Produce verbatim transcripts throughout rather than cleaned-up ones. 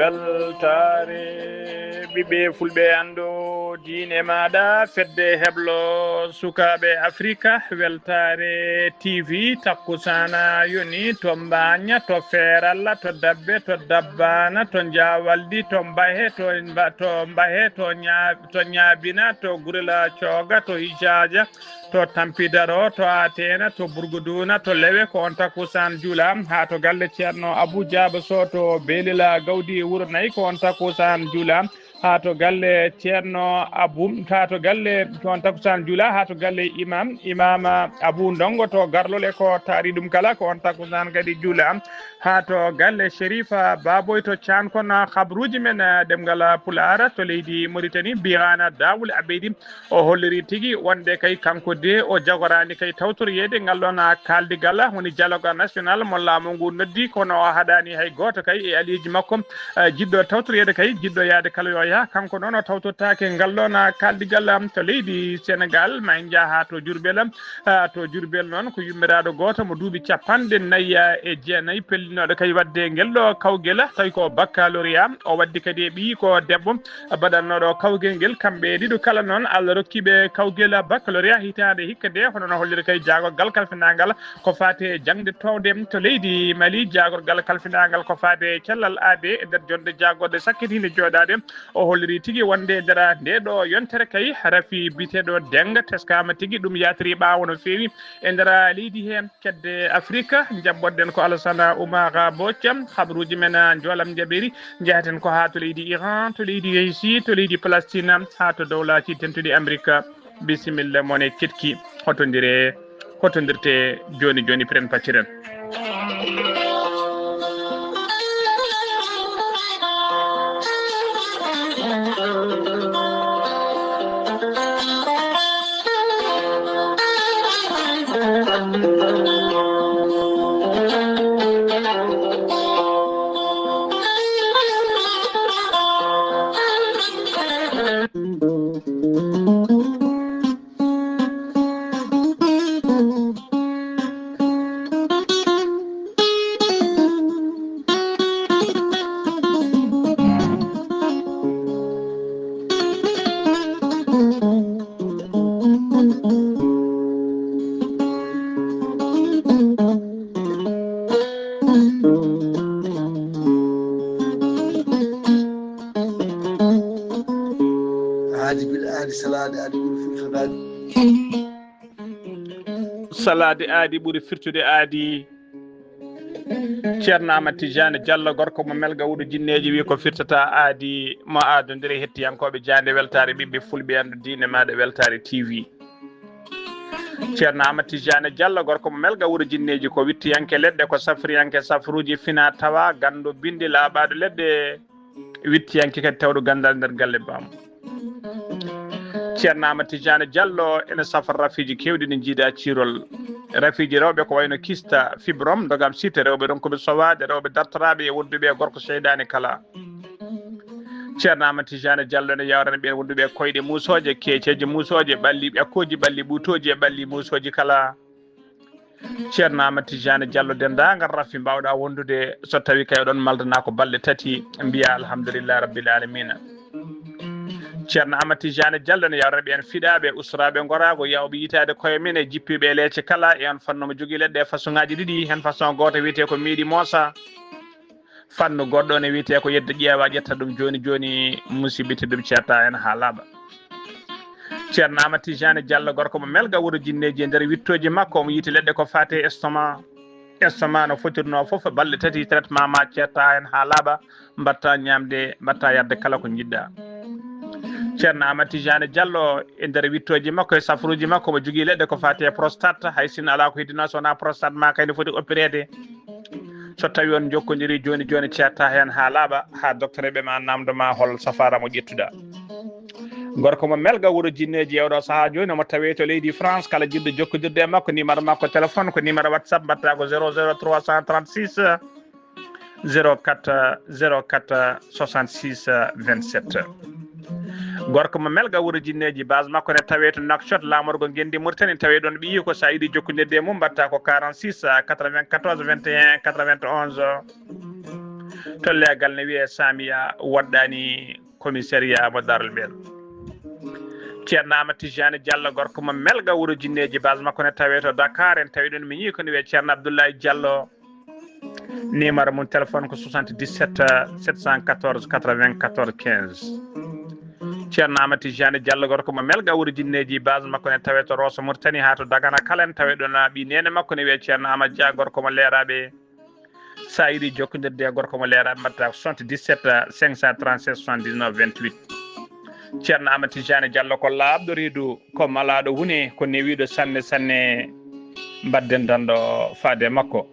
Weltaare ɓiɓɓe fulɓe, anndo diine maaɗa, fedde heblo sukaaɓe Afrika. Weltaare T V, takkusaana yoni to Mbaaña, to Feeralla, to Dabbe, to Dabbaana, to Njaawaldi, to Mbahe, to Mba-, to Mbahe, to Ñaa-, to Ñaabina, to Gurela Cooga, to Hijaaja, to Tampidaro, to Ateena, to Burguduuna, to Lewe, ko on takkusaan juula. Haa to galle Ceerno Abu Jaaba Soh to Beelila Gawdi Wuro Nayi, ko on takkusaan juula. Haa to galle Ceerno Abu, haa to galle, ko on takkusaan juula. Haa to galle Imam, Imam Abu Ndongo to Garlole, ko taari ɗum kala, ko on takkusaan kadi juula. Haa to galle Sherifa Baboy to Caan, kono habruuji men, eh, ɗemngal Pulaar to leydi Mauritanie, Birana Dawul Abedi, o holliri tigi wonde kay kanko de o jagoraani kay tawtoriyeede ngal ɗoon kaaldigal, woni dialogue national mo laamu ngu noddi, kono o haɗaani hay gooto kay e aliyeeji makko, eh, jiɗɗo tawtoriyeede kay, jiɗɗo yahde kala yo yah. Kanko noon o tawtortaake ngal ɗoon kaaldigal to leydi Senegal. Ma en njah haa to Jurbel. Ah, to Jurbel noon ko yummiraaɗo gooto mo duuɓi capanɗe nayi e jeenayi, pellinooɗo kay waɗde ngel ɗo kawgel, tawi ko baccalauréat o waɗdi kadi e ɓiyi ko debbo baɗannooɗo kawgel ngel. Kamɓe ɗiɗo kala noon Allah rokki ɓe kawgel baccalauréat hitaande hikka nde, hono no holliri kay jaagorgal kalfinaangal ko faati e jaŋde toowde to leydi Mali, jaagorgal kalfinaangal ko faati e cellal aade e nder jonde jaagorɗe sakkitiinde jooɗaade. O holliri tigi wonde e nder nde ɗo yontere kay rafi biteɗo Denga teskaama tigi, ɗum yatiri ɓaawo no feewi e nder leydi he. Kedde Afrika, jaɓɓoɗen ko Alassane Oumar Boca, habruuji men, ah, njoolam njaɓiri, njahaten ko haa to leydi Iran, to leydi Russie, to leydi Palestine, haa to dowlaaji dentuɗi Amerika. Bisimilla mon e keɗki, hotondire, hotondirte jooni jooni, piren pacciren. Aadi bil aadi, salaade aadi ɓuri firtude aadi. Salaade aadi ɓuri firtude aadi. Ceerno Amadou Tidiane Diallo, gorko mo Melga Wuuro Jinneeji, wi ko firtata aadi mo aadondire hettiyankooɓe jaande weltaare ɓiɓɓe fulɓe, anndo diine maaɗa weltaare T V. Ceerno Amadou Tidiane Diallo, gorko mo Melga Wuuro Jinneeji, ko wittiyanke leɗɗe, ko safriyanke safruuji fina tawa, ganndo binndi laaɓaaɗo leɗɗe, wittiyanke kadi tawɗo ganndal nder galle baamu. Ceerno Amadou Tidiane Diallo ene safra rafiiji keewɗi ɗi njiida ciirol. Rafiiji rewɓe ko wayno kista, fibrom, ndogam site, rewɓe ronkuɓe sowaade, rewɓe dartoraaɓe e wonduɓe e gorko seyɗaane kala. Ceerno Amadou Tidiane Diallo ene yawrana ɓeen wonduɓe e koyɗe muusooje, keeceeje muusooje, ɓalli ɓekkooji, ɓalli ɓuutooji e ɓalli muusooji kala. Ceerno Amadou Tidiane Diallo, denndaangal rafi mbaawɗaa wondude, so tawii kay oɗon maldana ko balɗe tati, mbiyaa alhamdulillahi rabbil alamina. Ceerno Amadou Tidiane Diallo ne yawrana ɓeen fiɗaaɓe, ustoraaɓe ngoraagu, yawɓe yitaade koye mum e jippiiɓe e leece kala, e on fannu mo jogii leɗɗe e façon ŋaaji ɗiɗi, heen façon gooto wiyetee ko miiɗi moosa. Fannu goɗɗo ne wiyetee ko yedde ƴeewa, ƴetta ɗum jooni jooni, musiɓɓe tedduɓe, ceerta heen haa laaɓa. Ceerno Amadou Tidiane Diallo, gorko mo Melga Wuuro Jinneeji, e nder wittooji makko omo yiiti leɗɗe ko faati e estomac. Estomac no fotirnoo fof, balɗe tati traitement ma ceerta heen haa laaɓa, mbaɗta ñaamde, mbaɗta yarde kala ko njiɗɗa. Ceerno Amadou Tidiane Diallo, e nder wittooji makko e safruuji makko, omo jogii leɗɗe ko faati e prostate, hay sinno alaa ko heddinoo so wonaa prostate ma kay ne foti opéreede. So tawii on njokkondirii jooni jooni, ceerta heen haa laaɓa, haa doktoreeɓe ma naamndo ma hol safaara mo ƴettuɗaa. Gorko mo Melga Wuuro Jinneeji, e oɗo sahaa jooni omo tawee to leydi France. Kala jiɗɗo jokkondirde e makko, numéro makko téléphone ko numéro WhatsApp, mbaɗta ko zéro zéro trois cent trente-six, zéro quatre, zéro quatre, soixante-six, vingt-sept. Gorko mo Melga Wuuro Jinneeji, base makko ne tawee to Nouakchott, laamorgo Ngenndi Mauritanie, tawee ɗoon ɓiyi ko. So a yiɗi jokkondirde e mum, mbaɗta ko quarante-six, quatre-vingt-quatorze, vingt et un, quatre-vingt-onze. To leegal ne wiyee Samiya woɗɗaani commissariat mo Darou Albert. Ceerno Amadou Tijani Diallo, gorko mo Melga, wuro Jinneeji, base makko ne tawee to Dakar. En tawi ɗon miñi ko ne wiyee Ceerno Abdoulaye Diallo. Numéro mum téléphone ko soixante-dix-sept sept cent quatorze quatre-vingt-quatorze quinze. Ceerno Amadou Tijani Diallo, gorko mo Melga, wuro Jinneeji, base makko ne tawee to Rosso Mauritanie haa to Dagana. Kala en tawi ɗon ɓii neene makko ne wiyee Ceerno Amadou Dia, gorko mo Leeraaɓe. Sa yiɗi jokkondirde e gorko mo Leeraaɓe, mbaɗta ko soixante-dix-sept cinq cent trente-sept soixante-dix-neuf vingt-huit. Ceerno Amadou Tijani Diallo ko laaɓɗo reedu, ko malaaɗo huune, ko newiiɗo sanne sanne. Mbaɗden danɗo faade e makko.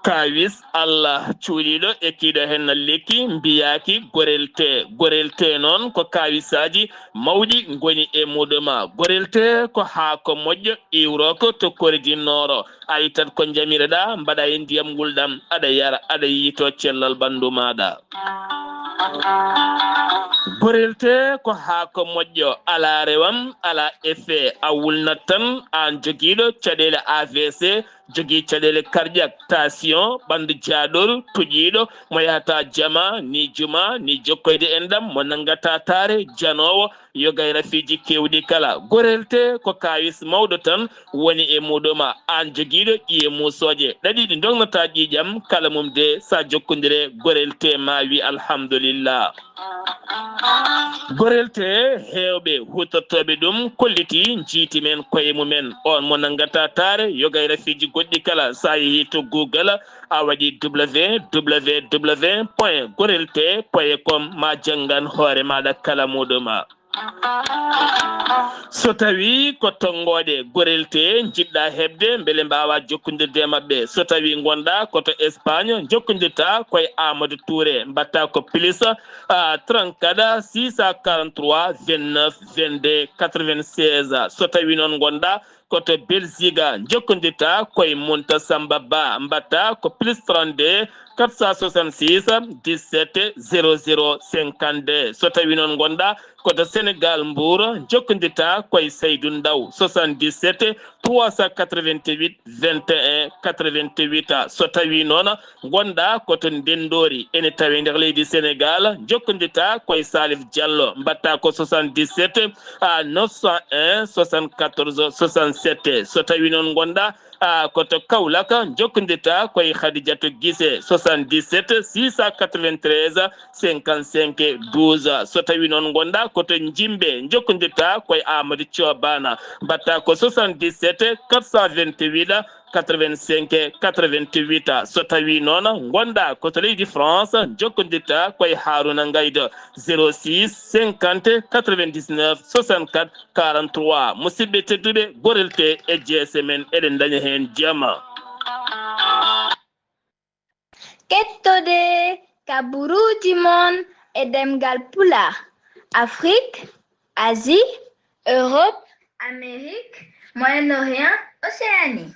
Kaawis Allah cuuɗiiɗo, ekkiiɗo heen lekki, mbiyaaki gorelte. Gorelte noon ko kaawisaaji mawɗi ngoni e muɗum. Gorelte ko haako moƴƴo, iwrooko to Kori du Nord. A ittat ko njamireɗaa, mbaɗa e ndiyam ngulɗam, aɗa yara, aɗa yiytoo cellal ɓanndu maaɗa. Gorelte ko haako moƴƴo, alaa rewam, alaa effet, a wulnat tan, aan jogiiɗo caɗeele A V C, jogii caɗeele cardiaque, tension, ɓanndu jaaɗoru, tuƴiiɗo, mo yahata jama, ni juma, ni jokkoyde enɗam, mo nanngata taare, janoowo, yoga e rafiiji keewɗi kala. Gorelte ko kaawis mawɗo tan woni e muɗum. Aan jogiiɗo ƴiye muusooje ɗaɗi ɗi ndognataa ƴiiƴam, kala mum de sa jokkondire Gorelte ma wi alhamdulillah. Gorelte heewɓe huutortooɓe ɗum kolliti njiiti men koye mumen. On mo nanngata taare yoga e rafiiji goɗɗi kala, sa yehi to Google, a waɗi W W W point gorelte point com, ma janngan hoore maaɗa kala muɗum. So tawi ko tonngooɗe Gorelte njiɗɗa heɓde, mbele mbaawa jokkondirde e maɓɓe. So tawi ngonɗa ko to Espagne, jokkondirta ko e Amadou Touré, mbaɗta ko plus, ah, trente-quatre six cent quarante-trois vingt-neuf vingt-deux quatre-vingt-seize. So tawi noon ngonɗa ko to Belgique, jokkondirta ko e Munta Samba Ba, mbaɗta ko plus trente-deux quatre cent soixante-six dix-sept zéro zéro cinquante-deux. So tawi noon ngonɗa ko to Sénégal, Mbour, jokkondirta ko e Seydou Ndaw, soixante-dix-sept trois cent quatre-vingt-huit vingt et un quatre-vingt-huit. So tawi noon ngonɗa ko to Ndenndori, ene tawe nder leydi Sénégal, jokkondirta ko e Salif Diallo, mbaɗta ko soixante-dix-sept à neuf cent un soixante-quatorze soixante-sept. So tawi noon ngonɗa, ah, ko to Kaolack, jokkondirta ko e Khadijatou Guissé, soixante-dix-sept six cent quatre-vingt-treize cinquante-cinq douze. So tawi noon ngonɗa ko to Njimbe, jokkondirta ko e Amadou Thio Bana, mbaɗta ko soixante-dix-sept quatre cent vingt-huit quatre-vingt-cinq quatre-vingt-huit. So tawi noon ngonɗa ko to leydi France, jokkondirta ko e Harouna Ngaïdo, zéro six cinquante quatre-vingt-dix-neuf soixante-quatre quarante-trois. Musidɓe tedduɓe, Gorelte e G S M en, eɗen ndaña heen jama. Kettode kaburuuji mon e ɗemngal Pulaar, Afrik, Asie, Europe, Amérique, Moyen-Orient, Océanie.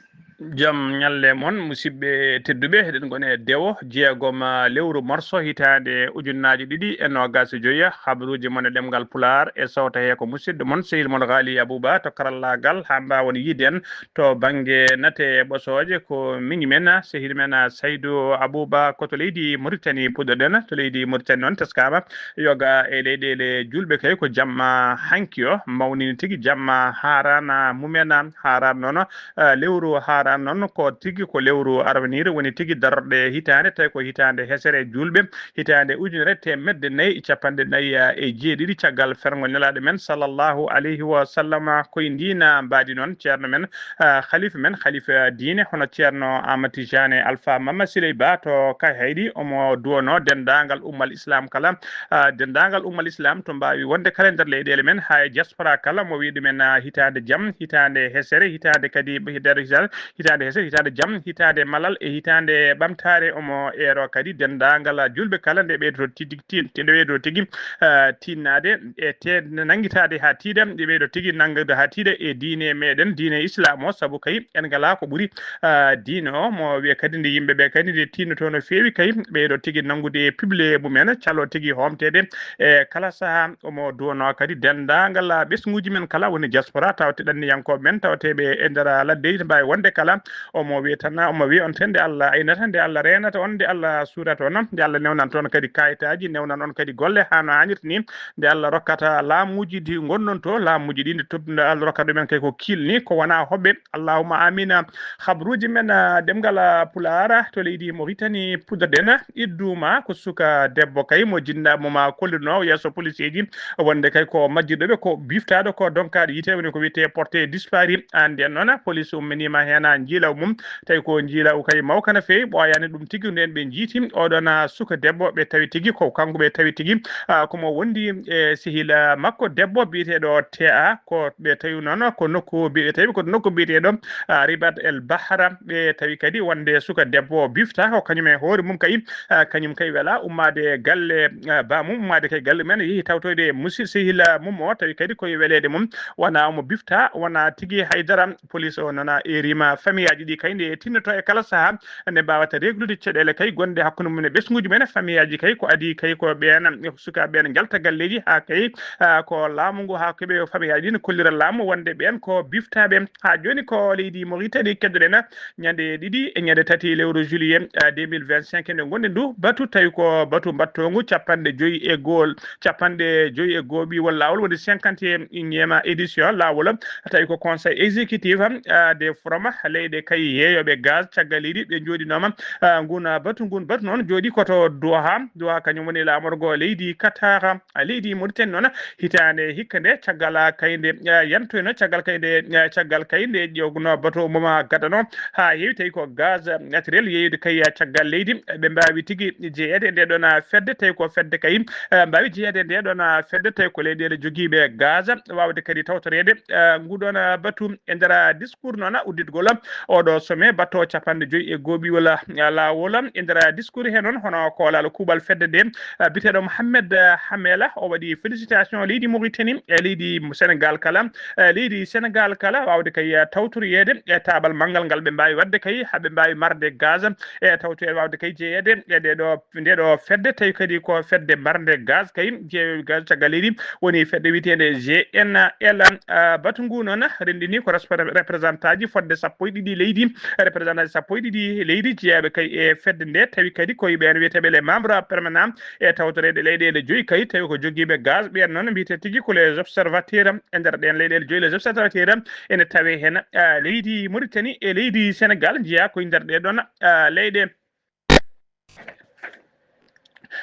Jam ñalle mon, musidɓe tedduɓe, eɗen ngoni e dewo jeegom, ah, lewru morso hitaande ujunnaaji ɗiɗi e noogaas e joyi. Habaruuji mon e ɗemngal Pulaar e sawta he ko musidɗo mon Sehil mon Ghali Abouba to karallaagal, haa mbaawon yiide en to bannge nate e ɓosooje. Ko miñi men, sehil men, Saydu Abouba, ko to leydi Mauritanie puɗɗoɗen. To leydi Mauritanie noon teskaama yoga e leyɗeele juulɓe kay ko jamma hanki o mawnini tigi, jamma haarana mumen haarana noon, eh, lewru haarana noon ko tigi ko lewru avenir woni tigi darorɗe hitaande, tawi ko hitaande hesere juulɓe, hitaande ujunere teemedde nayi e capanɗe nayi e jeeɗiɗi caggal fergol Nelaaɗo men sallallahu alayhi wa sallam. Ko e ndiin mbaadi noon ceerno men, ah, khalifa men, khalifa diine, hono ceerno Ahmad Tijani Alpha Mama Siley Ba to Kayhayɗi, omo duwonoo denndaangal ummal Islam kala, ah, denndaangal ummal Islam to mbaawi wonde kala e nder leyɗeele men, haa e diaspora kala, mo wiyi ɗumen, ah, hitaande jam, hitaande hesere, hitaande kadi, hitaande hesere, hitaande hesere, hitaande jam, hitaande malal e hitaande ɓamtaare. Omo eero kadi denndaangal juulɓe kala nde ɓeydoto tigi, tin-, nde ɓeydoto tigi, ah, tinnaade e te-, nanngitaade haa tiiɗa, nde ɓeydo tigi nanngude haa tiiɗa e diine meɗen, diine Islam o, sabu kay en ngalaa ko ɓuri, ah, diine o. Mo wiya kadi nde yimɓe ɓe kadi nde tinnoto no feewi kay, ɓeydo tigi nanngude e piɓle mumen, calo tigi hoomteede e kala sahaa. Omo duwanoo kadi denndaangal ɓesnguuji men kala woni diaspora, tawte ɗanniyankooɓe men, tawteeɓe e nder ladde, ina mbaawi wonde kala. Omo wiya tan, omo wiya on tan nde Allah aynata, nde Allah reenata on, nde Allah suurata on, nde Allah newnanta on kadi kayitaaji, newnan on kadi golle haa no haanirta ni, nde Allah rokkata laamuuji ɗi ngonnon to, laamuuji ɗi nde tob-, nde Allah rokkata ɗumen kay ko kiilni, ko wonaa hoɓɓe. Allahumma amina. Habruuji men, ah, ɗemngal, ah, Pulaar to leydi Mauritanie, puɗɗoɗen idduma ko suka debbo kay mo jinna mo ma kollirno yeeso policeeji wonde kay ko majjirɗo ɓe, ko biftaaɗo, ko donkaaɗo yiite, woni ko wiyetee porté disparu. Aan nden noon, police umminiima heen, ah, njiilaw mum, tawi ko njiilaw kay mawka no feewi, ɓooyaani ɗum tigi. Nden ɓe njiiti oɗon, ah, suka debbo, ɓe tawi tigi ko kanko, ɓe tawi tigi, ah, ko mo wondi e sehil, ah, makko debbo biyeteeɗo T A, ko ɓe tawi noon ko nokku bi-, ɓe tawi ko nokku biyeteeɗo, ah, Ribat El Bahra. Ɓe tawi kadi wonde suka debbo o bifta ko kañum e hoore mum kay, ah, kañum kay wela ummaade galle, ah, ba mum, ummaade kay galle men, yehi tawtoyde musi-, sehil, ah, mum o, tawi kadi koye weleede mum, wona omo bifta, wona tigi haydara. Police o noon eerima famiyaaji ɗi kay nde tinnoto e kala sahaa, nde mbaawata reglude caɗeele kay gonɗe hakkunde mum e ɓesnguuji men. Famiyaaji kay ko adii kay ko ɓeen sukaaɓe ɓeen njalta galleeji haa kay, ah, ko laamu ngu, haa keɓe famiyaaji ɗi ne kollira laamu wonde ɓeen ko biftaaɓe. Haa jooni ko leydi Mauritanie keddoɗen ñande ɗiɗi e ñande tati lewru juillet, ah, deux mille vingt-cinq nde ngonɗen ndu. Batu tawi ko batu mbattoongu capanɗe joyi e gool, capanɗe joyi e goho ɓiwol laawol, woni cinquante et unième édition laawol, tawi ko conseil exécutif, ah, des forum leyɗe kay yeeyooɓe gaz caggal leydi ɓe njooɗinooma, ah, ngun, ah, batu ngun. Batu noon jooɗi ko to Doha. Doha kañum woni laamorgo leydi Qatar. Ah, leydi Mauritanie noon hitaande hikka nde caggal, ah, kay nde, ah, yantoyno caggal kay nde, ah, caggal kay nde ƴeewguno batu mum, ah, gadano haa heewi, tawi ko gaz naturel yeeyude kay, ah, caggal leydi. Ɓe mbaawi tigi jeyeede e nde ɗoon, ah, fedde, tawi ko fedde kay, ah, mbaawi jeyeede e nde ɗoon, ah, fedde, tawi ko leyɗeele jogiiɓe gaz, waawde kadi tawtoreede, ah, ngu ɗoon, ah, batu. E nder, ah, discours noon, ah, udditgol oɗo sommet battoowo capanɗe joyi e goho ɓiwol, ah, laawol. E nder, ah, discours he noon, hono koolal kuuɓal fedde nde, ah, biyeteeɗo Mohamed, ah, Hamela, o waɗi félicitation leydi Mauritanie e leydi Sénégal kala, e leydi Sénégal kala, waawde kay, ah, tawtoriyeede e taabal manngal ngal ɓe mbaawi waɗde kay, haa ɓe mbaawi marde gaz e tawtoyeede, waawde kay jeyeede e nde ɗo, nde ɗo fedde, tawi kadi ko fedde marnde gaz kay, jeeyooɓe gaz caggal leydi, woni fedde wiyeteende G N L. Ah, batu ngu noon renndini ko respo-, représentant ji fodde sappo e ɗiɗi leydi, représentant ji sappo e ɗiɗi leydi jeeyaaɓe kay e fedde nde, tawi kadi ko e ɓeen wiyeteeɓe les membres permanents e tawtoreeɓe leyɗeele joyi kay, tawi ko jogiiɓe gaz. Ɓeen noon mbiyetee tigi ko les observateurs e nder ɗeen leyɗeele joyi, les observateurs ene tawee heen, ah, leydi Mauritanie e leydi Sénégal, njeyaa ko e nder ɗee ɗoon, ah, leyɗe.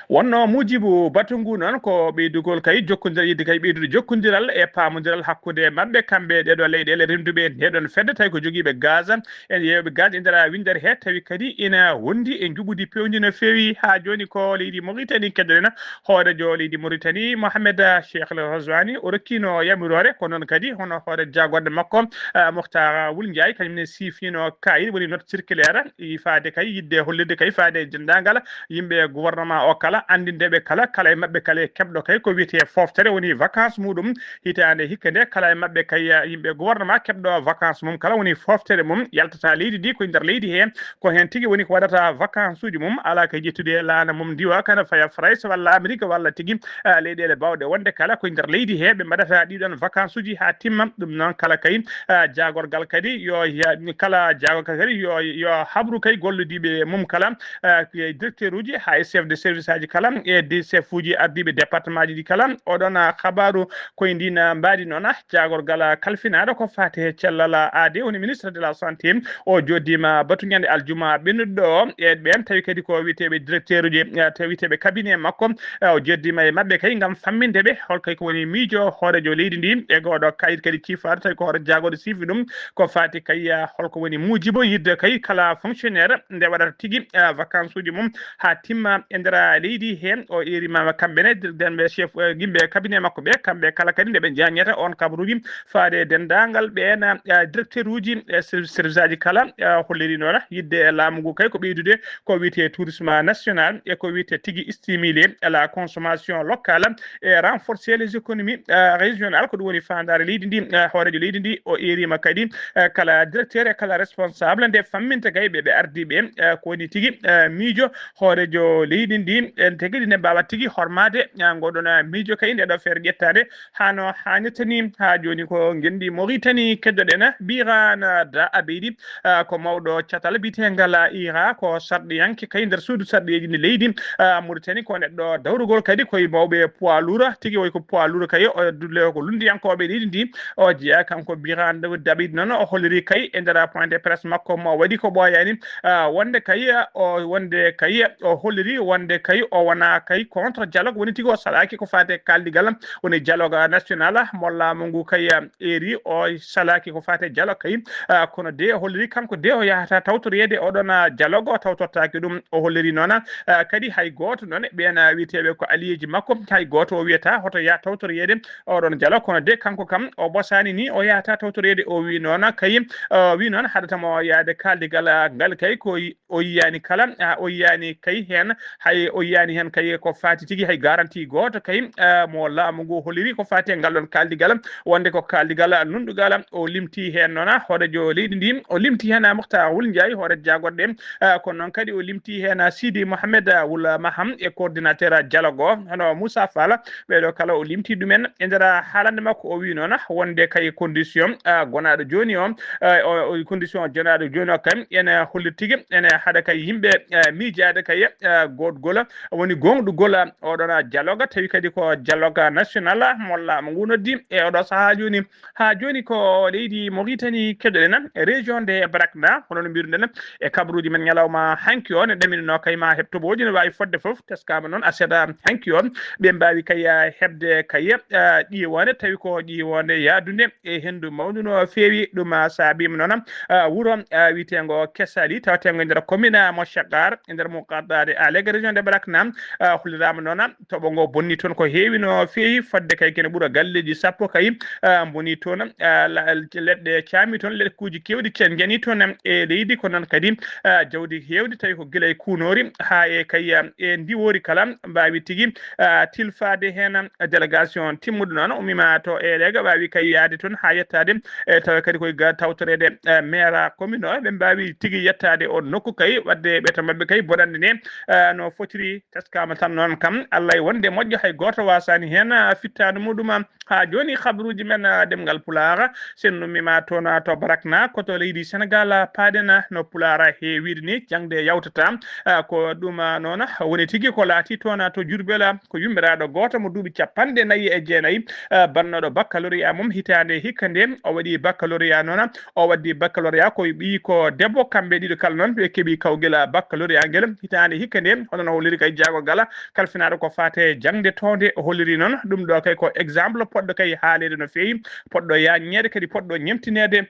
Wonno muujibu batu ngu noon ko ɓeydugol kay jokkondiral, yiɗde kay ɓeydude jokkondiral e paamondiral hakkunde maɓɓe, kamɓe ɗee ɗoo leyɗeele rennduɓe ndee ɗoon fedde, tawi ko jogiiɓe gaz, en yeeyooɓe gaz e nder winndere hee, tawi kadi ina wondi e njuɓɓudi peewndi no feewi. Haa jooni ko leydi Mauritanie keddoɗen, hooreejo leydi Mauritanie, Mohamed Cheikh El Ghazouani, o rokkiino yamiroore, ko noon kadi hono hoore jaagorɗe makko, ah, Mokhtar Wul Ndiaye, kañum ne siifino kaayit, woni note circulaire, i faade kay yiɗde hollirde kay faade e denndaangal yimɓe gouvernement o kala, anndinde ɓe kala, kala e maɓɓe kala e keɓɗo kay ko wiyetee fooftere, woni vacance muɗum hitaande hikka nde. Kala e maɓɓe kay, ah, yimɓe gouvernement keɓɗo vacance mum kala, woni fooftere mum yaltata leydi ndi, ko e nder leydi hee, ko heen tigi woni ko waɗata vacance uji mum, alaa ko ƴettude e laana mum ndiwa kana faya France walla Amérique walla tigi, ah, leyɗeele baawɗe wonde kala ko e nder leydi hee ɓe mbaɗata ɗiɗon vacance uji haa timma. Ɗum noon kala kay, ah, jaagorgal kadi yo ya-, kala jaagorgal kadi yo, yo habru kay gollidiiɓe mum kala, ah, ko e directeur uji haa e chef de service aji kala e de chef uji ardiiɓe département ji ɗi kala. Oɗon, ah, habaaru ko e ndin, ah, mbaadi noon, ah, jaagorgal, ah, kalfinaaɗo ko faati e cellal, ah, aade, woni ministre de la santé, o jooɗdiima batu ñande aljuma ɓennuɗo ɗo e ɓeen, tawi kadi ko wiyeteeɓe directeur uji, eh, tawi wiyeteeɓe cabinet makko, eh, o jooɗdiima e maɓɓe kay ngam famminde ɓe hol kay ko woni miijo hooreejo leydi ndi e gooɗo kayit kadi ciifaade, tawi ko hoore jaagorɗo siifi ɗum, ko faati kay, eh, hol ko woni muujibo yiɗde kay kala fonctionnaire nde waɗata tigi, eh, vacance uji mum haa timma e nder leydi. Di heen o eerimaama kamɓe ne, dir-, denɓe chef, eh, yimɓe cabinet makko ɓe, kamɓe kala kadi nde ɓe jañata on kabaruuji faade e denndaangal ɓeen, eh, directeur uji, eh, ser-, service aji kala, eh, holliri noon yidde e laamu ngu kay ko ɓeydude ko wiyetee tourisme national e ko wiyetee tigi stimulé la consommation locale e renforcer les économies, eh, régionales. Ko ɗum woni faandaare leydi ndi, eh, hooreejo leydi ndi o eeriima kadi, eh, kala directeur e kala responsable nde famminta kay ɓe ɓe ardi ɓe, eh, ko woni tigi, eh, miijo hooreejo leydi ndi, en tigi nde mbaawa tigi hormaade, ah, ngoɗon, ah, miijo kay nde ɗo feere ƴettaade haa no haanirta ni. Haa jooni ko ngenndi Mauritanie keddoɗen, Birane Da Abeydi, ah, ko mawɗo catal biyeteengal, ah, ira, ko sarɗiyanke kay nder suudu sarɗiyeeji ndi leydi, ah, Mauritanie, ko neɗɗo dawrugol kadi koye mawɓe poids lourd tigi, woy ko poids lourd kay, o dulle ko lunndiyankooɓe leydi ndi, o jeyaa kanko Birane Da Abeydi noon, o holliri kay e nder point de presse makko mo waɗi ko ɓooyaani, ah, wonde kay, o, wonde kay, o holliri wonde kay o wonaa kay contre dialogue, woni tigi o salaaki ko faati e kaaldigal, woni dialogue national mo laamu ngu kay, ah, eeri, o salaaki ko faati e dialogue kay, ah, kono de o holliri kanko de o yahata tawtoreede oɗon, ah, dialogue, o tawtortaaki ɗum. O holliri noon, ah, kadi hay gooto noon ɓeen, ah, wiyeteeɓe ko alliéji makko, hay gooto o wiyata hoto yah tawtoreede oɗon dialogue, kono de kanko kam o ɓosaani ni o yahata tawtoreede. O wi noon kay, o wi noon haɗata mo yaade kaaldigal, ah, ngal kay ko o yiyaani kala, ah, o yiyaani kay heen, hay o yiyaani heen kay ko faati tigi hay garanti gooto kay, ah, mo laamu ngu holliri ko faati e ngal ɗoon kaaldigal, wonde ko kaaldigal nunɗugal. O limti heen noon hooreejo leydi ndi, o limti heen Moctar Wul Ndiaye, hooreejo jaagorɗe, ah, kono noon kadi o limti heen Sidi Mohamed Wul Maham e coordinateur dialogue o, hono Moussa Fall, ɓeeɗo kala o limti ɗumen. E nder haalande makko o wi noon wonde kay condition, ah, gonaaɗo jooni o, ah, o, o condition jonaaɗo jooni o kam ene holli tigi ene haɗa kay yimɓe, ah, miijaade kay, ah, goɗgol, woni goongɗugol oɗon dialogue, tawi kadi ko dialogue national mo laamu ngu noddi e oɗo sahaa jooni. Haa jooni ko leydi Mauritanie keɗoɗen, région de Brakna, hono no mbiruɗen e kabaruuji men ñalawma hanki o, ne ɗaminanoo kay ma heɓ toɓooji no waawi fodde fof, teskaama noon aset hanki o, ɓe mbaawi kay, ah, heɓde kay, ah, ƴiiwoonde, tawi ko ƴiiwoonde yahdunde e henndu mawndu no feewi. Ɗum, ah, saabiima noon, ah, wuro, ah, wiyeteengo Kesali, taweteengo e nder commune mo Cheikh Ghar, e nder muqaddade Alek, région de Brakna, ah, holliraama noon toɓo ngo bonni toon ko heewi no feewi, fodde kay kene ɓura galleeji sappo kay, ah, mboni toon, ah, la-, leɗɗe caami toon, leɗɗe kuuji keewɗi ce-, njani toon e leydi, ko noon kadi, ah, jawdi heewdi, tawi ko gila e kuunoori haa e kay, ah, e ndiwoori kala, mbaawi tigi, ah, tilfaade heen. Délégation timmuɗo noon ummima to Elege, waawi kay yaade toon haa yettaade, e tawa kadi koye ga tawtoreede, eh, maire commune o, ɓe mbaawi tigi yettaade on nokku kay, wadde ɓe to maɓɓe kay bonannde nde, eh, no fotiri teskaama tan noon kam, Allah e wonde moƴƴo, hay gooto waasaani heen, ah, fittaandu muɗum. Haa jooni, kabaruuji men, ah, ɗemngal Pulaar, sen nummima toon, ah, to Barakna, ko to leydi Senegaal, ah, paaɗen, ah, no Pulaar heewiri ni, jaŋde yawtata. Ah, ko ɗum, ah, noon, ah, woni tigi ko laati toon, ah, to Jurbel, ah, ko yummiraaɗo gooto mo duuɓi capanɗe nayi e jeenayi, ah, bannooɗo baccalauréat mum hitaande hikka nde, o waɗi baccalauréat noon, ah, o waddi baccalauréat ko ɓiyi ko debbo, kamɓe ɗiɗo kala noon ɓe keɓi kawgel, ah, baccalauréat ngel hitaande hikka nde, hono no holliri kay jaagorgal kalfinaaɗo ko faate jaŋde toonde, o holliri noon ɗum ɗo kay ko exemple poɗɗo kay haaleede no feewi, poɗɗo yaaññeede kadi poɗɗo ñemtineede.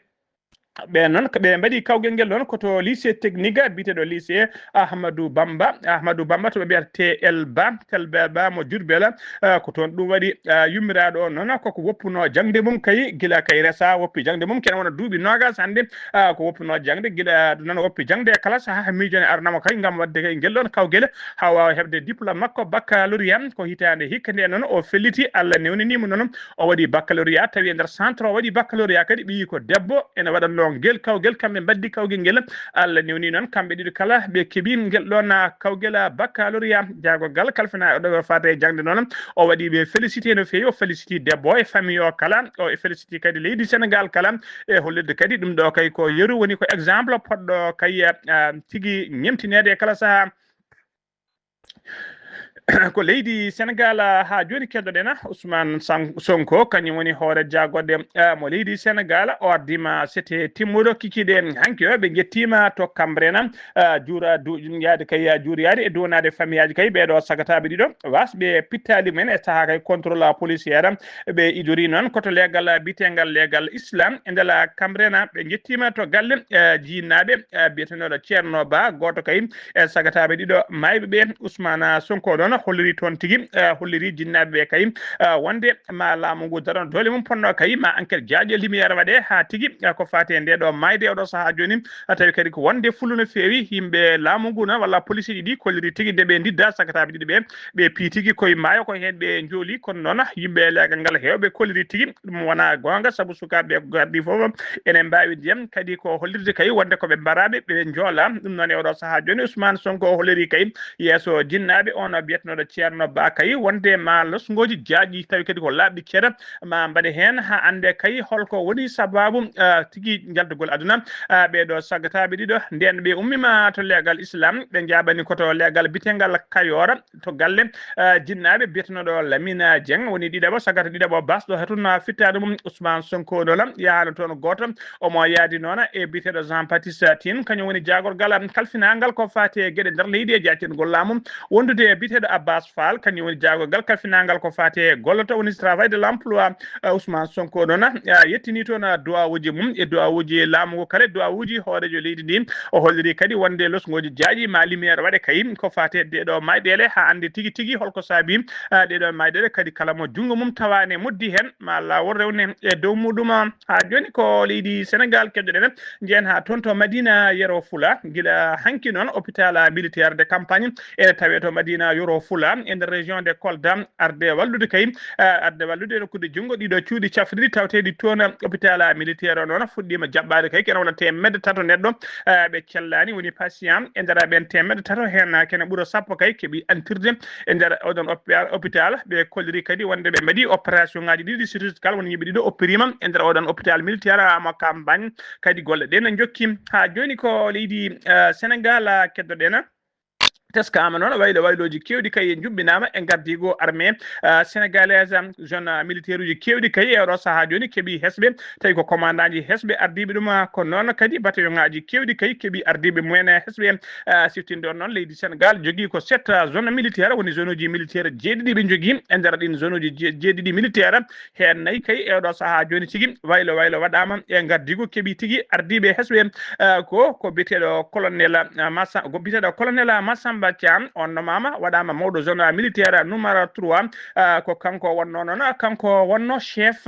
Ɓe noon ko ɓe mbaɗi kawgel ngel noon ko to lycée technique biyeteeɗo lycée Ahmadou Bamba, Ahmadou Bamba to ɓe mbiyata T L Ba, T L Ba mo Diourbel, ah, ko toon ɗum waɗi, ah, yummiraaɗo o noon koko woppuno jaŋde mum kay gila kay resa woppi jaŋde mum kene wona duuɓi noogas hannde, ah, ko woppuno jaŋde gila noon woppi jaŋde e kala sahaa miijo ne arnamo kay ngam waɗde kay ngel ɗoon kawgel haa waawa heɓde diplôme makko baccalauréat ko hitaande hikka nde noon o felliti Allah newniniimo noon o waɗi baccalauréat tawi e nder centre o waɗi baccalauréat kadi ɓiyi ko debbo ene waɗatnoo ngel kawgel kamɓe mbaddi kawgel ngel Allah newni noon kamɓe ɗiɗo kala ɓe keɓi ngel ɗoon kawgel baccalauréat jaagorgal kalfina e ɗo faate e jaŋde noon o waɗi ɓe félicité no feewi o félicité debbo e famille o kala o e félicité kadi leydi Sénégal kala e hollirde kadi ɗum ɗo kay ko yeru woni ko exemple poɗɗo kay ah, tigi ñemtineede e kala sahaa ko leydi Senegal haa jooni keddoɗen Ousmane Sonko kañum woni hoore jaagoɗe mo leydi Senegal o ardima sete timmuɗo kikiɗe hanki o ɓe jettima to Cambérène juura yaade kay juuriyaade e duwanaade famiyaaji kay ɓeeɗo sagataɓe ɗiɗo wasɓe pittali mumen e sahaa kay contrôle policière ɓe idori noon koto leegal biyetengal leegal islam e ndela Cambérène ɓe jettima to galle jinnaaɓe biyeteneɗo Ceerno Ba gooto kay e sagataɓe ɗiɗo mayɓe ɓe Ousmane Sonko ɗon holliri toon tigi, eh, holliri jinnaaɓe ɓe kay, eh, wonde ma laamu ngu darano doole mum, ponno kay ma enquête jaaƴe, lumière waɗe haa tigi, eh, ko faati e nde ɗo maayde oɗo sahaa jooni. Eh, tawi kadi ko wonde fullu no feewi, yimɓe laamu ngu noon walla policiiji ɗi kolliri tigi nde ɓe ndidda sagataaɓe ɗiɗo ɓe, ɓe piitigi koye maayo, ko heen ɓe njooli. Kono noon yimɓe leegal ngal heewɓe kolliri tigi ɗum wona goonga, sabu sukaaɓe ko gardi fof ene mbaawi ndiyam, kadi ko hollirde kay wonde ko ɓe mbaraaɓe, ɓe njoola. Ɗum noon e oɗo sahaa jooni Ousmane Sonko holliri kay yeeso jinnaaɓe on biyetnooɗo Ceerno Ba kay wonde ma losngooji jaaƴi, tawi kadi ko laaɓɗi ceer ma mbaɗe heen haa annde kay holko woni sabaabu, ah, tigi njaldugol aduna, ah, ɓeeɗo sagataaɓe ɗiɗo. Nden ɓe ummima to leegal Islam, ɓe njaabani ko to leegal bitengal Kayoora to galle, ah, jinnaaɓe biyetenooɗo Lamine Dieng woni ɗiɗaɓo, sagata ɗiɗaɓo basɗo hetun fittaandu mum Ousmane Sonko noon yahaano toon gooto. Omo yaadi noon e biyeteeɗo Jean Baptiste Tine, kañum woni jaagorgal kalfinaangal ko faati e geɗe nder leydi e jaactingol laamu, wondude e biyeteeɗo Abbas Fall, kañum woni jaagorgal kalfinaangal ko faati e golloto, woni travail de l'emploi. Eh, Ousmane Sonko noon, eh, yettini toon, eh, duwawuuji mum e duwawuuji laamu ngu kala, duwawuuji hooreejo leydi ndi. O holliri kadi wonde losngooji jaaƴi ma lumière waɗe kay ko faati e ɗeɗo mayɗeele haa annde tigi tigi holko saabi, eh, ɗeɗo mayɗeele, kadi kala mo junngo mum tawaani moddi heen ma laawol rewne e dow muɗum. Haa jooni ko leydi Senegal keddoɗen, njehen haa toon to Madina Yero Fula. Gila hanki noon hôpital militaire de campagne ene tawee to Madina Yoro Fula e nder région de Kolda, arde wallude kay, eh, arde wallude e rokkude junngo ɗiɗo cuuɗi cafrirɗi tawteeɗi toon. Hôpital militaire o noon fuɗɗiima jaɓɓaade kay kene wona teemedde tato neɗɗo, eh, ɓe cellaani woni patient. E nder ɓeen teemedde tato heen kene ɓura sappo kay keɓi antirde e nder oɗon hôpital. Ɓe kolliri kadi wonde ɓe mbaɗi opération ngaji ɗiɗi chirurgical, woni yimɓe ɗiɗo oppirima e nder oɗon hôpital militaire mo campagne. Kadi golle ɗe no jokki haa jooni ko leydi, eh, Senegal, ah, keddoɗen. Teskaama noon waylo waylooji keewɗi kay e njuɓɓinaama e ngardiigu armée, ah, sénégalaise, zone, ah, militaire uji keewɗi kay e oɗo sahaa jooni keɓi hesɓe, tawi ko commandant ji hesɓe ardiiɓe ɗum, ah, ko noon kadi bataillon ngaji keewɗi kay keɓi ardiiɓe mumen hesɓe. Ah, siftinde on noon leydi Senegal jogii ko sept, ah, zone militaire, woni zone uji militaire jeeɗiɗi ɓe jogii. E nder ɗin zone uji je-, jeeɗiɗi militaire, heen nayi kay e oɗo sahaa jooni tigi waylo waylo waɗaama e ngardiigu keɓi tigi ardiiɓe hesɓe, eh, ko, ko biyeteeɗo colonel, eh, Massa-, ko biyeteeɗo colonel Massamba Thiam, on nomaama waɗaama mawɗo zone militaire numéro trois, eh, ko kanko wonno noon, kanko wonno chef,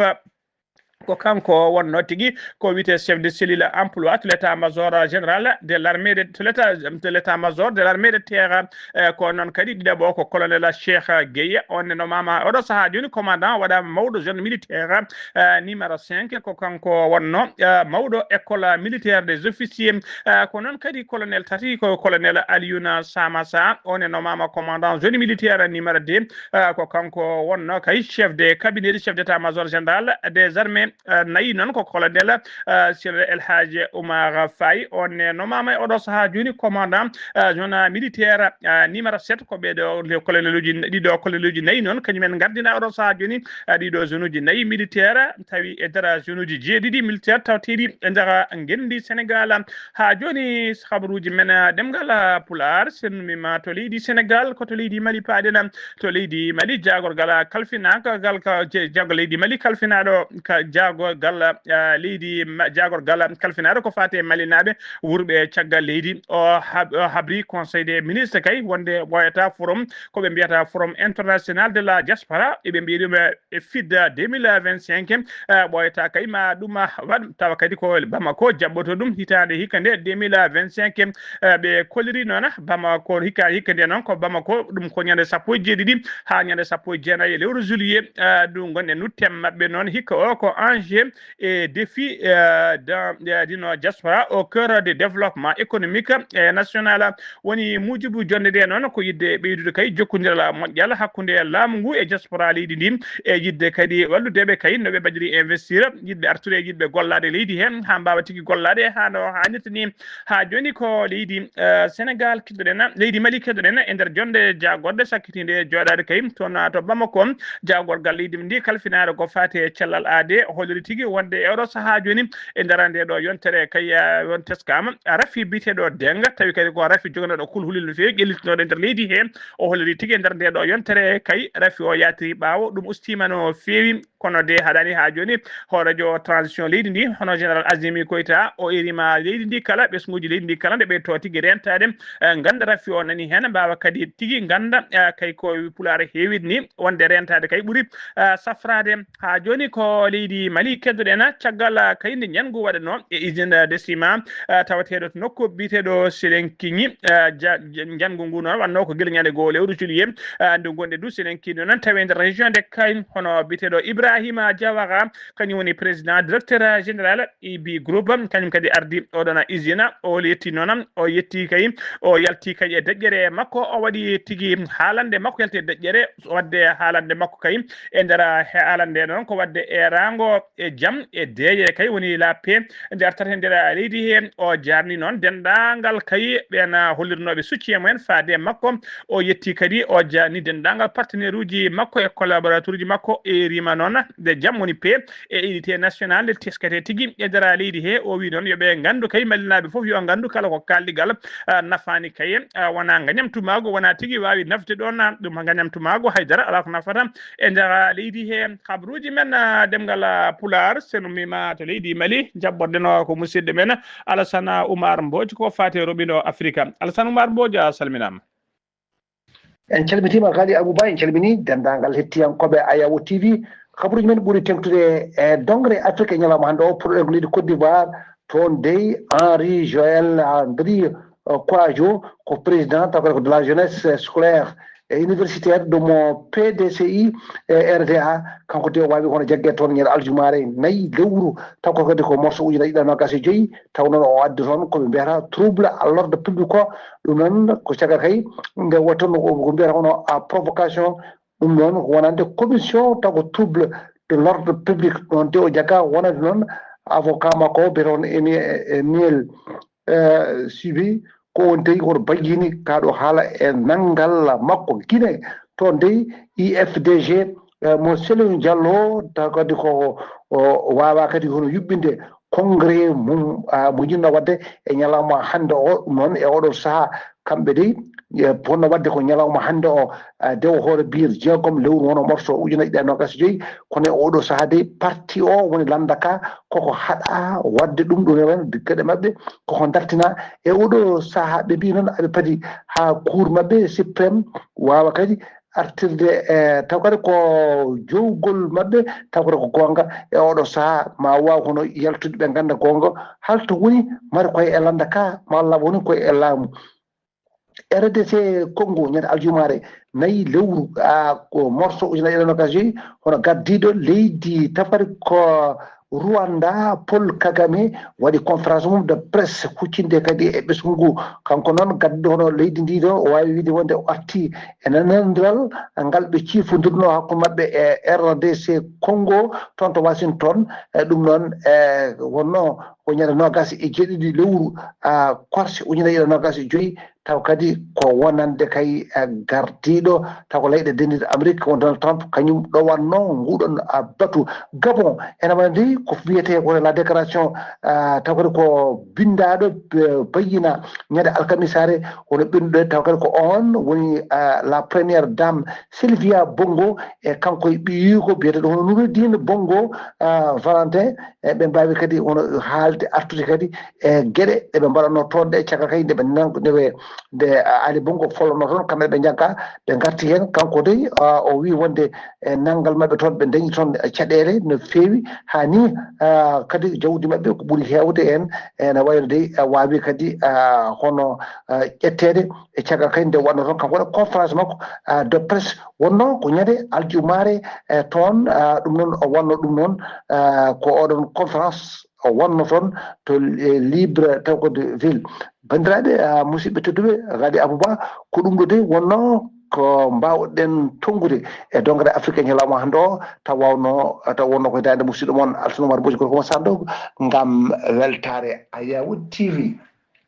ko kanko wonno tigi ko wiyetee chef de cellule emploi to l'état-major général de l'armée de, to l'état, to l'état-major de l'armée de terre. Eh, ko noon kadi ɗiɗaɓo ko colonel Cheikh Gueye, on ne nomaama oɗo sahaa jooni commandant waɗaama mawɗo zone militaire, eh, numéro cinq, ko kanko wonno, eh, mawɗo école militaire des officiers. Eh, ko noon kadi colonel tati ko colonel Alioune Samassa, on ne nomaama commandant zone militaire numéro deux, eh, ko kanko wonno kay chef de cabinet du chef d'état-major général des armées. Eh, nayi noon ko colonel, eh, Sir El Hadj Oumar Faye, on ne nomaama e oɗo sahaa jooni commandant, eh, zone militaire, eh, numéro sept. Ko ɓeeɗo le-, coloneluji n-, ɗiɗo coloneluji nayi noon kañumen ngardina oɗo sahaa jooni, eh, ɗiɗo zone uji nayi militaire tawi e nder zone uji jeeɗiɗi militaire tawteeɗi e nder ngenndi Senegal. Haa jooni habaruuji men, eh, ɗemngal, eh, Pulaar, sennumima to leydi Senegal, ko to leydi Mali paaɗen. To leydi Mali, jaagorgal kalfinaagal ka je-, jaagorgal leydi Mali kalfinaaɗo ka jaagorgal, ah, leydi Ma-, jaagorgal kalfinaaɗo ko faati e Malinaaɓe wurɓe caggal leydi. O hab-, o habri Conseil des ministres kay wonde ɓooyata forum, ko ɓe mbiyata Forum International de la Diaspora, eɓe mbiya ɗum e, e FIDA deux mille vingt-cinq, eh, ɓooyata kay ma ɗum, ah, waɗ, tawa kadi ko Bamako jaɓɓoto ɗum hitaande hikka nde deux mille vingt-cinq. Eh, ɓe kolliri noon Bamako hikka, hikka nde noon ko Bamako, ɗum ko ñande sappo e jeeɗiɗi haa ñande sappo e jeenayi e lewru juillet, eh, ɗum gonɗen nu. Thème maɓɓe noon hikka o ko enjeu et défi, eh, dans, eh, dino diaspora au cœur de développement économique et national. Woni muujibu jonnde nde noon ko yiɗde ɓeydude kay jokkondiral moƴƴal hakkunde laamu ngu e diaspora leydi ndi, e yiɗde kadi wallude ɓe kay no ɓe mbaɗiri investir, yiɗɓe artude, yiɗɓe gollaade leydi he haa mbaawa tigi gollaade haa no haanirta ni. Haa jooni ko leydi, eh, Senegal keddoɗen, leydi Mali keddoɗen e nder jonnde jaagorɗe sakkitiinde jooɗaade kay toon to Bamako. Jaagorgal leydi ndi kalfinaare ko faati e cellal aade holliri tigi wonde e oɗo sahaa jooni e nder nde ɗo yontere kay, eh, on teskaama rafi biyeteeɗo Deng, tawi kadi ko rafi joganɗo kulhuli no feewi ƴellitinoɗo e nder leydi he. O holliri tigi e nder nde ɗo yontere kay rafi o yaatiri ɓaawo, ɗum ustiima no feewi. Kono de haɗani haa jooni hooreejo transition leydi ndi, hono général Azimi Koita, o irima leydi ndi kala, ɓesnguuji leydi ndi kala, nde ɓe to tigi rentaade, eh, ngannda rafi o nani heen, mbaawa kadi tigi ngannda, eh, kay ko pulaar heewiri ni, wonde rentaade kay ɓuri, eh, safraade. Haa jooni ko leydi Mali keddoɗen, caggal, eh, kay nde ñanngu waɗanoo e usine de ciment, eh, tawateeɗo to nokku biyeteeɗo Selenkiñi, eh, ja-, ja-, njanngu ngu noon wannoo ko gila ñande goo lewru juillet, eh, ndu gonɗe du Selenkiñi noon tawi nder région de Kayes, hono biyeteeɗo Ibrahima Diawara, kañum woni président directeur général I B Group, kañum kadi ardi oɗon usine, o yetti noon, o yetti kay, o yalti kay e deƴƴere makko, o waɗi tigi haalande makko yalti e deƴƴere, wadde haalande makko kay e nder haalande noon ko wadde eeraango e jam e deeƴe kay woni la paix nde artata e nder leydi he. O jarni noon denndaangal kay ɓeen hollirnooɓe soutien mumen faade e makko. O yetti kadi, o jarni denndaangal partenaire uji makko e collaborateur uji makko. E rima noon nde jam woni paix e unité nationale nde teskete tigi e nder leydi he. O wi noon yo ɓe nganndu kay malinaaɓe fof yo nganndu kala ko kaaldigal, ah, nafaani kay, ah, wona ngañam tumaago, wona tigi waawi nafde ɗoon, ah, ɗum ngañam tumaago haydara alaa ko nafata e nder leydi he. Habruuji men, ah, ɗemngal, ah, Pulaar, so en ummiima to leydi Mali, njaɓɓorɗen o ko musidɗo men Alassane Oumar Mbodj, ko faati e roɓindo Afrika. Alassane Oumar Mbodj, a salminaama. En calmitiima Ghali Abou Ba, en calminii denndaangal hettiyankooɓe Ayawo T V. Habruuji men ɓuri teŋtude e doŋre Afrika e ñalawma hannde o, puɗɗoɗen ko leydi Côte d'Ivoire, toon dey Henri Joël Andry, eh, Kouadio, ko président, taw kadi ko de la jeunesse scolaire et universitaire de mo P D C I e R D A. Kanko de o waawi hono jagge toon ñande aljumaare nayi lewru, taw ko kadi ko morso ujunaaji ɗiɗi e noogaas e joyi, taw noon o addi toon ko ɓe mbiyata trouble à l'ordre public ko. Ɗum noon ko caggal kay nde woni toon ko mbiyata hono a provocation. Ɗum noon ko wonande commission taw ko trouble de l'ordre public. Ɗoon de o jagga wonande noon avocat makko o, mbiyata on Emi-, Emile, eh, Subi, ko on tawi kono bayyini kaa ɗo haala e nanngal makko. Guinée, toon dey I F D G, eh, mo Cellou Diallo, taw kadi ko o waawaa kadi hono yuɓɓinde congrès mum, ah, mo jiɗno waɗde e ñalawma hannde o. Ɗum noon e oɗo sahaa, kamɓe dey, eh, ponno waɗde ko ñalawma hannde o, ah, dewo hoore biir jeegom lewru woni morso ujunaaji ɗiɗi e noogaas e joyi. Kono e oɗo sahaa dey, parti o woni lannda ka, koko haɗa waɗde ɗum, ɗum e wayno geɗe maɓɓe koko dartina. E oɗo sahaa ɓe mbii noon aɓe padi haa cour maɓɓe suprême waawa kadi artirde, e taw kadi ko jowgol maɓɓe, taw kadi ko goonga. E oɗo sahaa ma waaw hono yaltude ɓe ngannda goonga hol to woni, mari koye e lannda ka, malla woni koye e laamu. R D C Congo, ñande aljumaare nayi lewru, a, ko morso ujunaaji ɗiɗi e noogaas e joyi, hono gardiiɗo leydi tafari ko Rwanda, Paul Kagame, waɗi conférence mum de presse huccinde kadi e ɓesngu ngu. Kanko noon, gadduɗo hono leydi ndi ɗo, o waawi wiide wonde o arti e nanondiral ngal ɓe ciifondirno hakkunde maɓɓe e R D C Congo, toon to Washington. E ɗum noon, e wonno ko ñande noogaas e jeeɗiɗi lewru, a, korse ujunaaji ɗiɗi e noogaas e joyi, taw kadi ko wonande kay, eh, gardiiɗo, taw ko leyɗe denniiɗe Amérique, won Donald Trump, kañum ɗowatno nguɗon, ah, batu. Gabon, ene waɗa ndi ko wiyetee ko la déclaration, ah, taw kadi ko binndaaɗo, eh, bayyina ñande alkamisaare, woni ɓennuɗo, taw kadi ko oon woni, ah, la première dame Sylvia Bongo, e kanko e ɓiyiiko biyeteeɗo hono Noureddine Bongo, ah, Valentin, e ɓe mbaawi kadi hono haalde artude kadi e geɗe ɗe ɓe mbaɗatnoo toon ɗe, caggal kay nde ɓe nang-, nde ɓe, nde, ah, Ali Bongo follono toon, kamɓe ɓe njagga, ɓe ngarti heen. Kanko dey, ah, o wii wonde e nanngal maɓɓe toon, ɓe ndañi toon caɗeele no feewi, haa nii, ah, kadi jawdi maɓɓe ko ɓuri heewde heen, ene wayno dey, ah, waawi kadi, ah, hono, ah, ƴetteede e caggal kay nde waɗno toon kanko waɗa conférence makko, ah, de presse, wonno ko ñande aljumaare, eh, toon, ah, ɗum noon o wonno ɗum noon, ah, ko oɗon conférence o wonno toon to, eh, Libreville. Banndiraaɓe, ah, musidɓe tedduɓe, Ghali Abou Ba, ko ɗum ɗo de wonno ko mbaawɗen tonngude e doŋre Afrique ñalawma hannde o, taw wawno, taw wonno ko e daande musidɗo mon Alassane Oumar Mbodj, gorko mo Sanndoogu, ngam weltaare Ayawo T V.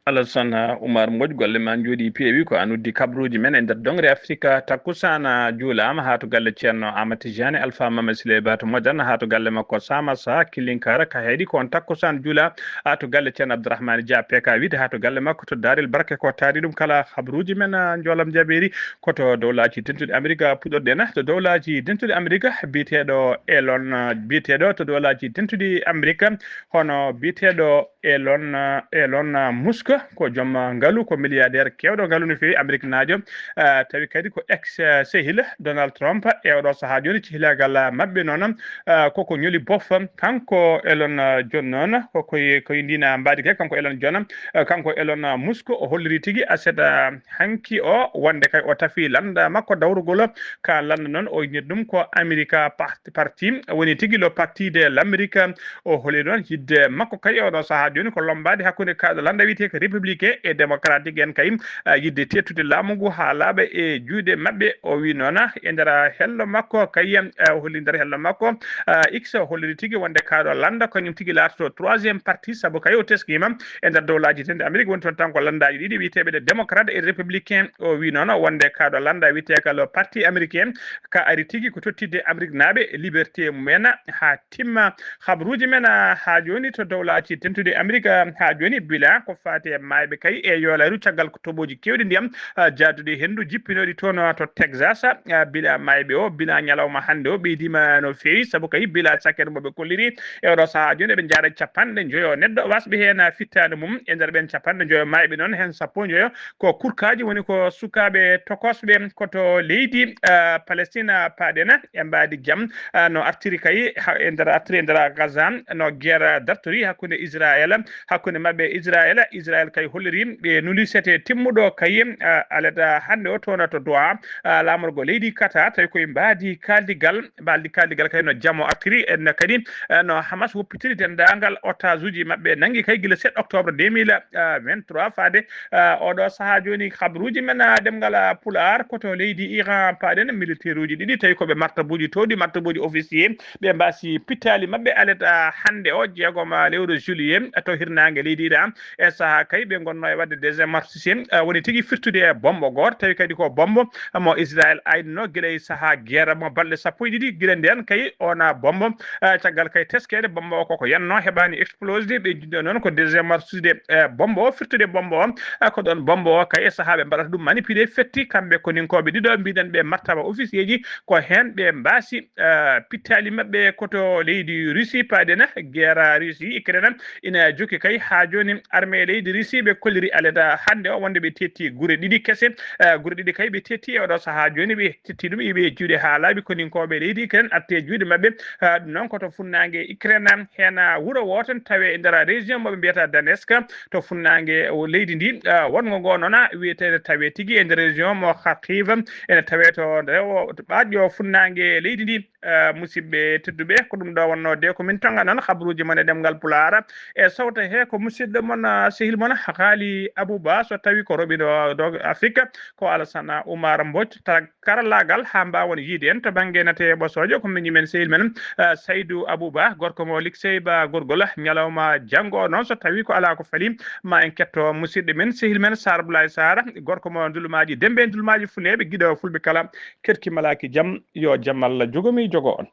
Alassane Oumar Mbodj, golle ma njooɗi peewi. Ko an uddi kabruuji men e nder doŋre Afrika. Takkusaan juulaama haa to galle Ceerno Aamadu Tijaani, Alfa Mama Siley Ba to Moƴan, haa to galle makko Samassa Kilinkara. Ka heedi ko on takkusaan juula haa to galle Ceerno Abdourahmane Dia P K wiide haa to galle makko to Daarel Barke. Ko taari ɗum kala habruuji men, ah, njoolam jabeeri ko to dowlaaji dentuɗi Amerika puɗɗorɗen. To dowlaaji dentuɗi Amerika, biyeteeɗo Elon, ah, biyeteeɗo to dowlaaji dentuɗi Amerika, hono biyeteeɗo Elon, ah, Elon, ah, Musk, ko joom, ah, ngalu, ko milliardaire keewɗo ngalu no feewi, Ameriknaajo. Ah, tawi kadi ko ex, ah, sehil Donald Trump. E oɗo sahaa jooni, cehilaagal, ah, maɓɓe noon, ah, koko ñoli bof. Kanko Elon, ah, John noon, ko koye, koye ndiin mbaadi kay, kanko Elon John, ah, kanko Elon, ah, Musk, o holliri tigi aset, ah, hanki o, wonde kay o tafi lannda makko dawrugol ka lannda noon, o innir ɗum ko America Party, woni tigi le Parti de l'Amérique. O holi noon yidde makko kay e oɗo sahaa jooni ko lommbaade hakkunde kaaɗo lannda wiyetee ko républicain e démocratique en kay, ah, yidde teettude laamu ngu haa laaɓa e juuɗe maɓɓe. O wi noon e nder hello makko kay, ah, o holli nder hello makko, ah, X, o holliri tigi wonde kaaɗo lannda kañum tigi laatoto troisième parti, sabu kay o teskiima e nder dowlaaji dentuɗi Amerik woni toon tan ko lanndaaji ɗiɗi wiyeteeɓe ɗe démocrate et républicain. O wi noon wonde kaaɗo lannda wiyetee ka le Parti américain, ka ari tigi ko tottidde Ameriknaaɓe liberté mumen haa timma. Habruuji men, ah, haa jooni to dowlaaji dentuɗi Amerik, ah, haa jooni bilan ko faati e maayɓe kay e yoolaaru caggal ko toɓooji keewɗi ndiyam, ah, jaaduɗi henndu jippinooɗi toon, ah, to Texas. Ah, bilan maayɓe o, bilan ñalawma hannde o ɓeydiima no feewi, sabu kay bilan saket mo ɓe kolliri e oɗo sahaa jooni eɓe njaara capanɗe njoyo neɗɗo wasɓe heen, ah, fittaandu mum. E nder ɓeen capanɗe njoyo maayɓe noon, heen sappo njoyo ko kurkaaji, woni ko sukaaɓe tokosɓe ko to leydi, ah, Palestine, ah, paaɗen e mbaadi jam, ah, no artiri kay ha, e nder, artiri e nder Gaza, no guerre dartori hakkunde Israël, hakkunde maɓɓe e Israël. Israël kay holliri ɓe nulisete timmuɗo kay, ah, alada hannde o toon to Doha, ah, laamorgo leydi Qatar, tawi koye mbaadi kaaldigal, mbaadi kaaldigal kay no jamo artiri, en kadi, ah, no Hamas woppitiri denndaangal otage uji maɓɓe nanngi kay gila sept octobre deux mille vingt-trois faade, ah, oɗo sahaa jooni. Habruuji men, ah, ɗemngal, ah, Pulaar ko to leydi Iran paaɗen militaire uji ɗiɗi tawi ko ɓe martabuuji towɗi, martabuuji officier, ɓe mbaasi pittaali maɓɓe alet, ah, hannde o jeegom, ah, lewru juillet to hirnaange leydi Iran. E sahaa kay ɓe ngonnoo e waɗde désamortisé, ah, woni tigi firtude e bombo gooto, tawi kadi ko bombo mo Israël aynunoo gila e sahaa guerre mo balɗe sappo e ɗiɗi. Gila ndeen kay ona bombo, ah, caggal kay teskeede bombo o koko yannoo heɓaani explosé, ɓe njiɗno noon ko désamortisé, eh, bombo o, firtude bombo o. Ah, ko ɗoon bombo o kay e sahaa ɓe mbaɗata ɗum manipulé fetti, kamɓe koninkooɓe ɗiɗo mbiɗen ɓe martaba officier ji, ko heen ɓe mbaasi, ah, pittaali maɓɓe ko to leydi Russie paaɗen. Guerre Russie Ukraine ina jokki kay haa jooni. Armée leydi Russie ɓe kolliri alada hannde o wonde ɓe tetti gure ɗiɗi kese. Ah, gure ɗiɗi kay ɓe tetti e oɗo sahaa jooni, ɓe tetti ɗum iɓe juuɗe haa laaɓi koninkooɓe leydi Ukraine, atte juuɗe maɓɓe. Ah, ɗum noon ko to funnaange Ukraine, heen wuro wooto tawi e nder région mo ɓe mbiyata Donetsk, to funnaange o leydi ndi. Ah, wonngo ngo noon wiyetee tawi tigi e nder région mo Kharkiv, ene tawi to rewo ɓaaƴƴo funnaange leydi ndi. Ah, musidɓe tedduɓe, ko ɗum ɗo wonnoo de ko min tonga noon habruuji mon e ɗemngal Pulaar. E sawta he ko musidɗo mon, ah, sehil mon Haali Abouba, so tawi ko roɓiɗo do Afrique, ko Alassane Oumar Mbodj, ta-, karallaagal haa mbaawon yiide en to bannge nate ɓosoojo, ko miñi men sehil men, ah, Saydou Abouba, gorko mo Liksey Ba Gorgol. Ñalawma janngo o noon, so tawi ko alaa ko fali, ma en ketto musidɗo men, sehil men Sar Blay Sar, gorko mo Ndulmaaji Dembe, Ndulmaaji Funeeɓe, giɗo fulɓe kala. Kerki malaaki jam, yo jam Allah jogomi jogo on.